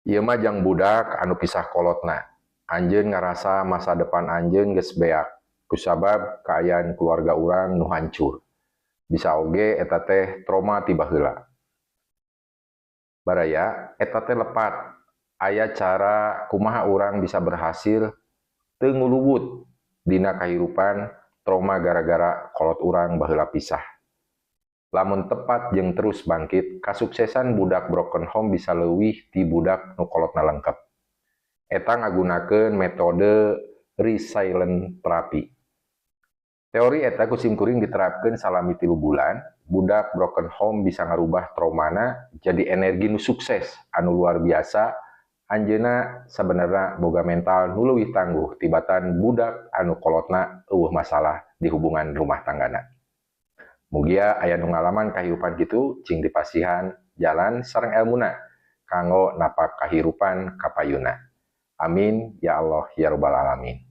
Ieu mah jang budak anu pisah kolotna. Anjeun ngarasa masa depan anjeun geus beak kusabab kaayaan keluarga urang nu hancur. Bisa oge eta teh trauma ti baheula. Baraya, eta teh lepat. Aya cara kumaha urang bisa berhasil teu nguluwut dina kahirupan trauma gara-gara kolot urang baheula pisah. Lamun tepat jeung terus bangkit, kasuksesan budak broken home bisa leuwih ti budak nu kolotna lengkep. Eta ngagunakeun metode resilience therapy. Teori eta ku simkuring diterapkeun salami 3 bulan, budak broken home bisa ngarubah traumana jadi energi nu sukses anu luar biasa. Anjeunna sabenerna boga mental nu leuwih tangguh tibatan budak anu kolotna euweuh masalah di hubungan rumah tanggana. Mugia aya nu ngalaman kahirupan kitu cing dipasihan jalan sareng elmuna kanggo napak kahirupan kapayuna. Amin ya Allah ya Rabbal alamin.